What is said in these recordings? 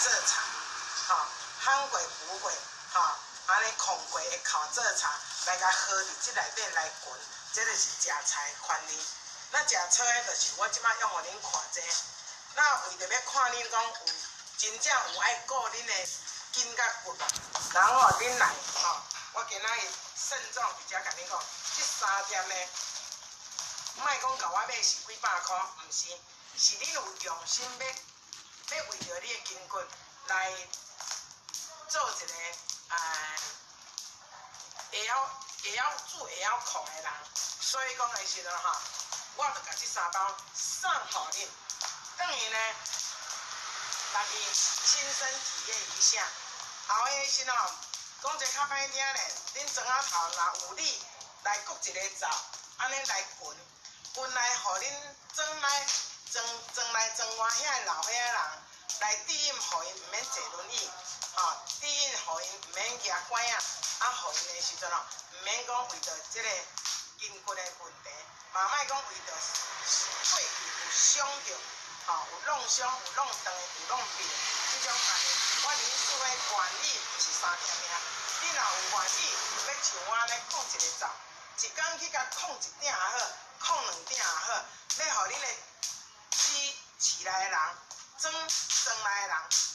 做茶，吼，烘過補過，吼，按呢控過的烤做茶，來共和佇這內底來滾，這就是食菜的原理。那食草的，就是我這擺用予恁看這個。那為著欲看恁講有真正有愛顧恁的筋佮骨，然後恁來吼，我今仔日慎重佇遮共恁講，這三點呢，莫講共我買是幾百箍，毋是，是恁有用心欲為著你的筋骨來做一個會曉煮會曉控的人，所以講的時陣吼，我就共這三包送予恁，轉去呢，家己親身體驗一下。後的時陣吼，講一個較歹聽咧，恁庄仔頭若有理來割一個灶，按呢來滾，滾來予恁庄內庄庄內庄外遐老歲仔人來指引，予𪜶毋免坐輪椅，吼，指引予𪜶毋免舉拐仔，啊，予𪜶的時陣吼，毋免講為著這個筋骨的問題，嘛莫講為著過去有傷著，吼，有弄傷、有弄斷、有弄病這種案例，我林師傅願意，毋是三點爾。你若有願意，欲像我按呢控一個灶，一工去共控一鼎也好，控兩鼎也好，欲予恁的市市內的人，庄庄內的人，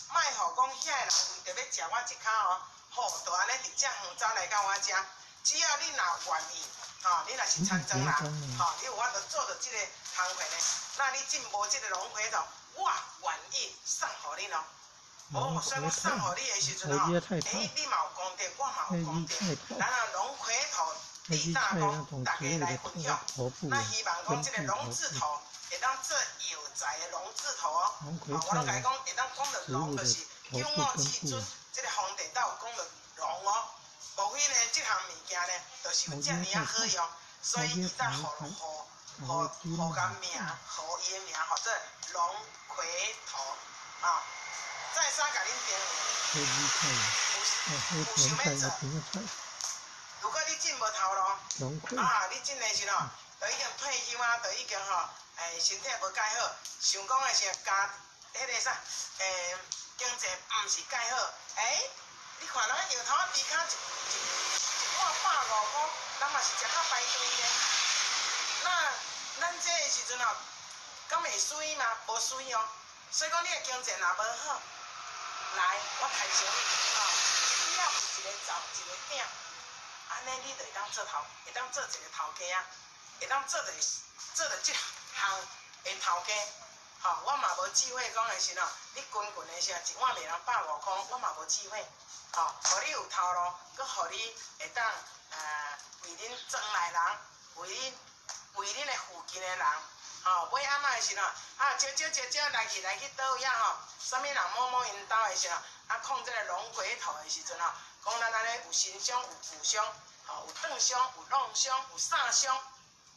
莫予講遐的人為著欲食我這跤哦，吼，就按呢佇遮遠走來到我遮。只要你若願意，吼，你若是田莊人，吼，你有法度做著這個工課呢，那你真無這個龍葵頭，我願意送予恁哦。哦，所以我送予你的時陣吼，欸，你嘛有功德，我嘛有功德。咱啊龍葵頭地大公，大家來分享。那希望講這個龍字頭會當做藥材的龍字頭哦。哦，我攏共伊講，會當講著龍，就是九五至尊，這個皇帝都有講著龍哦。無非呢，這項物件呢，就是有遮爾仔好用，所以伊才予予予予共名，予伊的名，號做龍葵頭啊。再三共恁叮嚀，有有想欲做，如果你真無頭路，啊，你真的是吼，都已經退休啊，都已經吼，欸，身體無蓋好，想講的是家彼個啥，欸，經濟毋是蓋好，欸，你看咱搖頭仔豬跤一一一碗150箍，人嘛是食較排隊呢。那咱這個時陣吼，敢會輸嗎？無輸哦。所以講，你的經濟若無好，來，我提醒你，吼，只要有一個灶，一個鼎，按呢你就會當做頭，會當做一個頭家啊，會當做著做著這項的頭家。吼，我嘛無智慧講的時吼，你滾滾的時陣，一碗賣人百五箍，我嘛無智慧。吼，予你有頭路，閣予你會當為恁莊內人，為恁為恁的附近的人，吼，尾暗仔的時陣，啊，少少少少來去來去佗位啊吼，啥物人摸摸𪜶兜的時陣，啊，控這個龍葵頭的時陣吼，講咱按呢有身傷有骨傷，吼，有斷傷有弄傷有啥傷，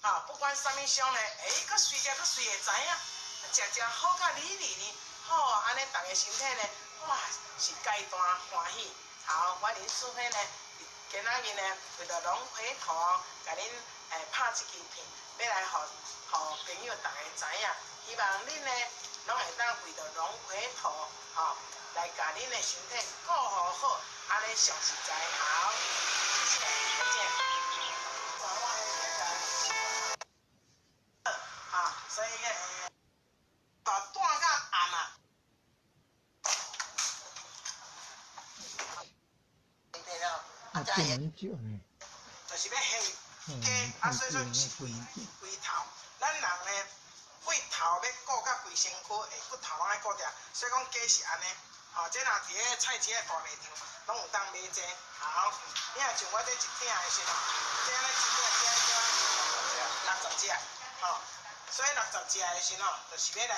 吼，不管啥物傷呢，欸，閣隨食閣隨會知影，食食好甲哩哩呢，好，按呢逐个身體呢，哇，是皆大歡喜。好，我林淑芬呢，今仔日呢，為著龍葵頭，共恁欸拍這支片，欲來予予朋友逐家知影。希望恁呢，攏會當為著龍葵頭，吼，來共恁的身體顧好好，按呢上實在好。謝謝，再見。啊，所以呢，把斷到暗啊。啊，不能久呢。就是欲下雞，啊，所以說是規規頭。咱人呢，對頭欲顧甲規身軀，的骨頭攏愛顧著。所以講雞是按呢，吼，這若佇咧菜市仔大賣場，攏有當買這個。好，你若像我這一鼎的時陣，這按呢一鼎鼎鼎60隻，吼，所以60隻的時陣，就是欲來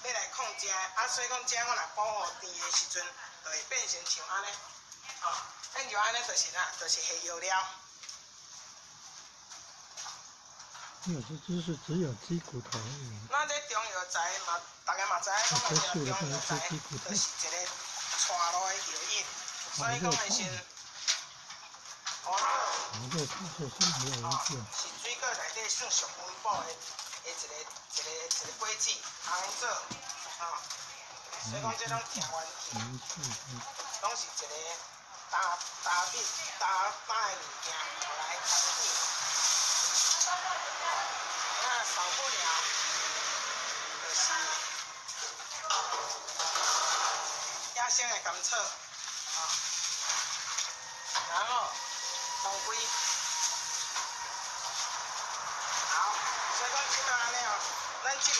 欲來控這，啊，所以講這我若補予甜的時陣，就會變成像按呢，吼，變成按呢就是啥，就是下藥了。有些知識只有雞骨頭。咱這中藥材嘛，大家嘛知影講的中藥材，就是一個帶路的藥引，所以講的是，哦，是水果內底算上溫補的，的一個一個一個果子，通做，吼。所以講這攏聽元氣，攏是一個搭搭品搭搭的物件來傳遞。那少不了就是野生的甘草，啊，然後當歸。好，所以講這擺按呢哦，咱這裡。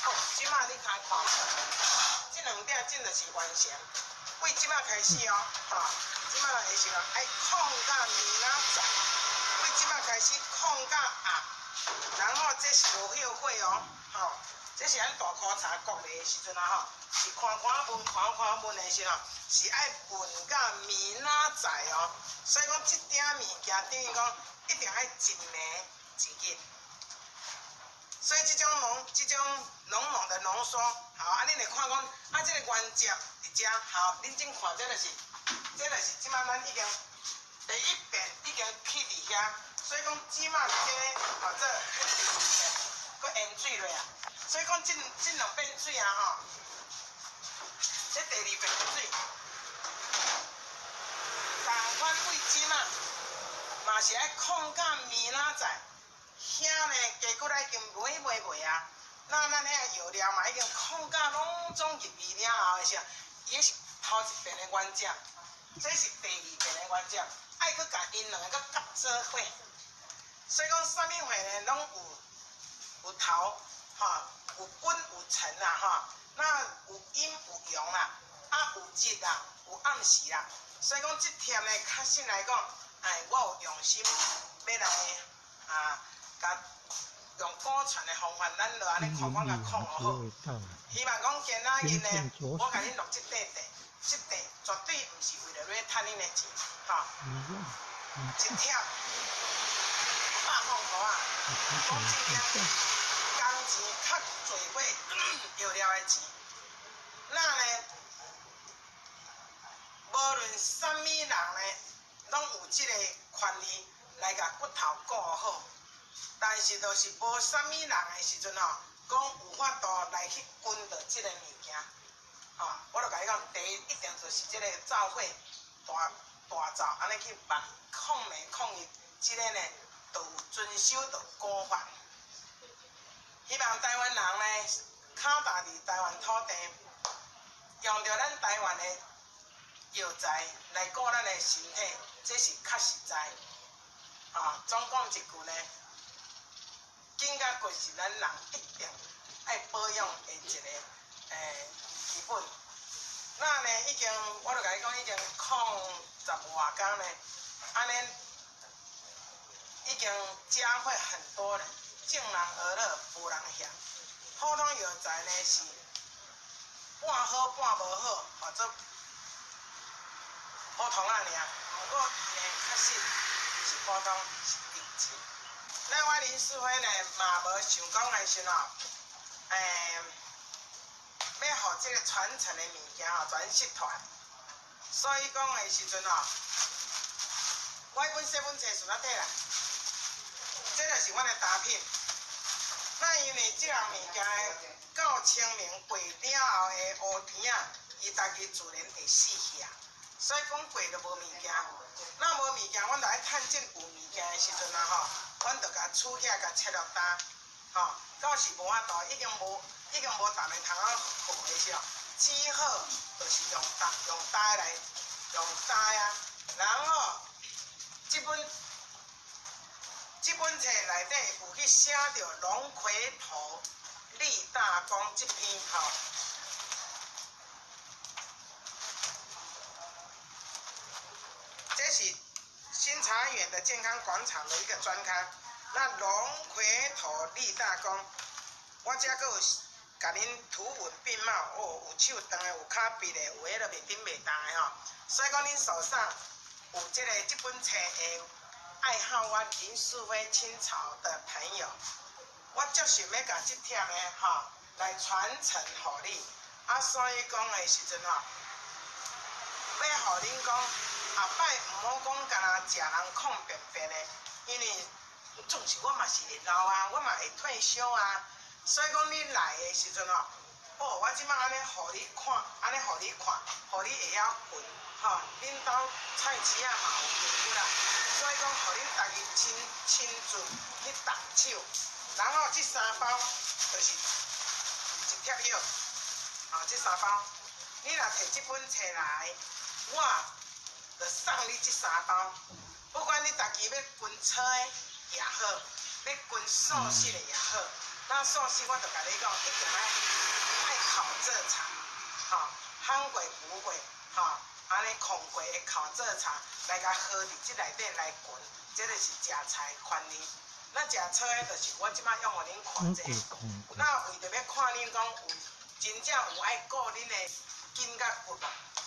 好，這擺你開看，這兩點真就是完成。為這擺開始哦，吼，這擺的時候愛控到明仔載，為這擺開始控到暗，然後這是無後悔哦，吼，這是咱大箍柴國的時陣啊，吼，是看看聞看看聞的時候，是愛聞到明仔載哦。所以講這鼎物件等於講一定愛一暝一日。所以這種濃、這種濃濃的濃縮，好，啊，恁會看講，啊，這個原則佇遮，好，恁正看這就是，這就是這擺咱已經第一遍已經去佇遐，所以講這擺這個或者第二遍，閣淹水落啊，所以講這這兩遍水啊，吼，這第二遍水，仝款為這擺，嘛是愛控到明仔載。遐呢，雞骨已經賣賣賣啊！那咱遐藥料嘛已經控甲攏總入味了後的時候，伊是頭一遍的原則，這是第二遍的原則，愛閣共𪜶兩个閣夾做伙。所以講，啥物貨呢，攏有有頭，吼，有滾有沉啦，吼，那有陰有陽啦，啊有日啦，有暗時啦。所以講，這帖呢，確實來講，哎，我有用心欲來啊。共用古傳的方法，咱就按呢看看共控好。希望講今仔日呢，我共恁錄這塊地，這塊絕對毋是為著欲趁恁的錢，吼。一帖百塊箍仔，講真正，工錢較濟買藥料的錢。那呢，無論啥物人呢，攏有這個權利來共骨頭顧好。但是，就是無啥物人的時陣吼，講有法度來去跟著這個物件，吼，我就共你講，第一一定就是這個灶火大大灶，按呢去放控暝控伊，這個呢，就有遵守著古法。希望台灣人呢，跤踏佇台灣土地，用著咱台灣的藥材來顧咱的身體，這是較實在。啊，總講一句呢。肩胛骨是咱人一定愛保養的一個基本。那呢，已經我就共你講，已經控十外工呢，按呢已經教會很多人，眾人而樂，無人嫌。普通藥材呢是半好半無好，或者普通仔爾。毋過伊呢，確實毋是普通，是頂級。那我林世輝呢，嘛無想講的時吼，欲予這個傳承的物件吼全失傳。所以講的時陣吼，我彼本說本冊順仔摕來，這就是阮的單品。那因為這項物件到清明過了後的烏天仔，伊家己自然會死去啊。所以講過就無物件，那無物件，阮就愛趁這有物件的時陣啊吼，阮就共取起來，共切落焦，吼，到時無法度，已經無，已經無逐个通啊好的時候，只好就是用焦用焦來用焦啊，然後這本這本冊內底有去寫著龍葵頭立大功這篇吼。這是新茶園的健康廣場的一個專刊。那龍葵頭立大功，我這閣有共恁圖文並茂，哦，有手長的，有跤筆的，有彼落袂振袂動的吼。所以講，恁手上有這個這本冊的愛好我林世輝清朝的朋友，我足想欲共這忝的吼來傳承予你。啊，所以講的時陣吼，欲予恁講，後擺毋好講干焦食人炕便便的，因為總是我嘛是會老啊，我嘛會退休啊。所以講你來的時陣吼，哦，我這擺按呢予你看，按呢予你看，予你會曉聞，吼，恁兜菜市仔嘛有筋骨啦，所以講予恁家己親親自去動手，然後這三包就是一帖藥，啊，這三包，你若提這本冊來，我就送你這三包，不管你家己欲熏草的也好，欲熏素食的也好，那素食我就共你講，一定愛愛烤蔗茶，吼，烘過補過，吼，按呢炕過的烤蔗茶來共和佇這內底來熏，這就是食菜的權利。那食草的，就是我這擺用予恁看這個。那為著欲看恁講有真正有愛顧恁的筋佮骨無，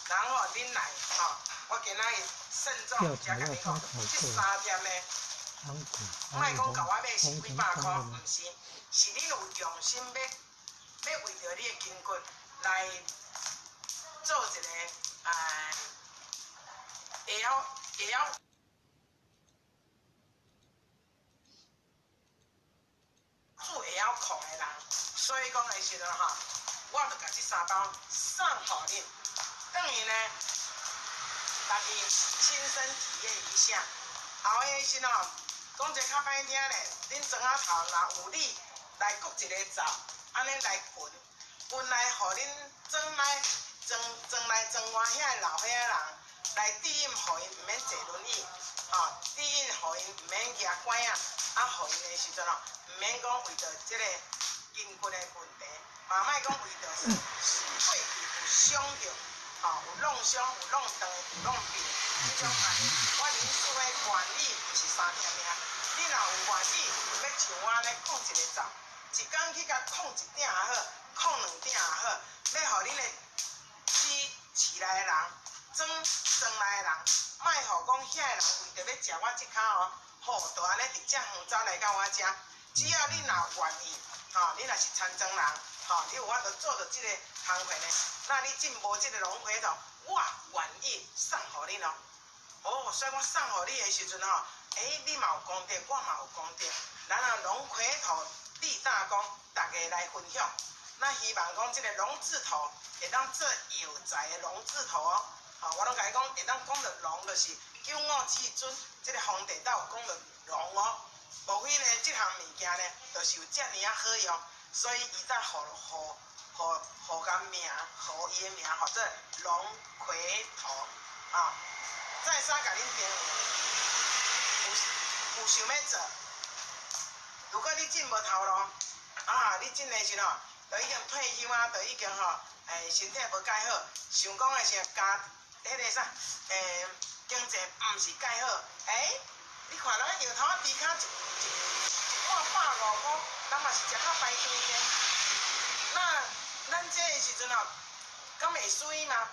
然後恁來吼，我今仔日慎重才共你講，這三帖呢，莫講共我買是幾百箍，毋是，是恁有用心欲欲為著你的筋骨來做一個會曉會曉煮會曉炕的人，所以講的時陣吼，我就共這三包送予恁，轉去呢，家己親身體驗一下。後的時吼，講一個較歹聽咧，恁庄仔頭若有理來割一個灶，按呢來熏，熏來予恁庄內庄庄內庄外遐个老歲仔人來指引，予𪜶毋免坐輪椅，吼，指引予𪜶毋免舉拐仔，啊，予𪜶的時陣吼，毋免講為著這個筋骨的問題，嘛莫講為著過去有傷著，吼，有弄傷、有弄斷、有弄病，這種按呢，我林師的願意毋是三帖爾，你若有願意，欲像我按呢炕一個灶，一工去共炕一鼎也好，炕兩鼎也好，欲予恁的市市內的人，庄庄內的人，莫予講遐个人為著欲食我這跤哦，吼，就按呢直遮遠走來到我遮。只要你若願意，吼，你若是田莊人，吼，你有法度做著這個工課呢，那你真無這個龍葵頭，我願意送予恁哦。哦，所以我送予你的時陣吼，欸，你嘛有功德，我嘛有功德，咱啊龍葵頭立大功，大家來分享。咱希望講這個龍字頭會當做藥材的龍字頭哦。吼，我攏共伊講，會當講著龍，就是九五至尊，這個皇帝都有講著龍哦。無非呢，這項物件呢，就是有遮爾仔好用，所以伊才予予予予共名，予伊的名，號做龍葵頭啊。再三共恁朋友，有有想欲做，如果你真無頭路，啊，你真的是吼，都已經退休啊，都已經吼，欸，身體無蓋好，想講的是家彼個啥，欸，經濟毋是蓋好，欸，你看咱藥頭仔豬跤一一一碗150箍，咱嘛是食較排隊呢。那咱這個時陣吼，敢會輸嗎？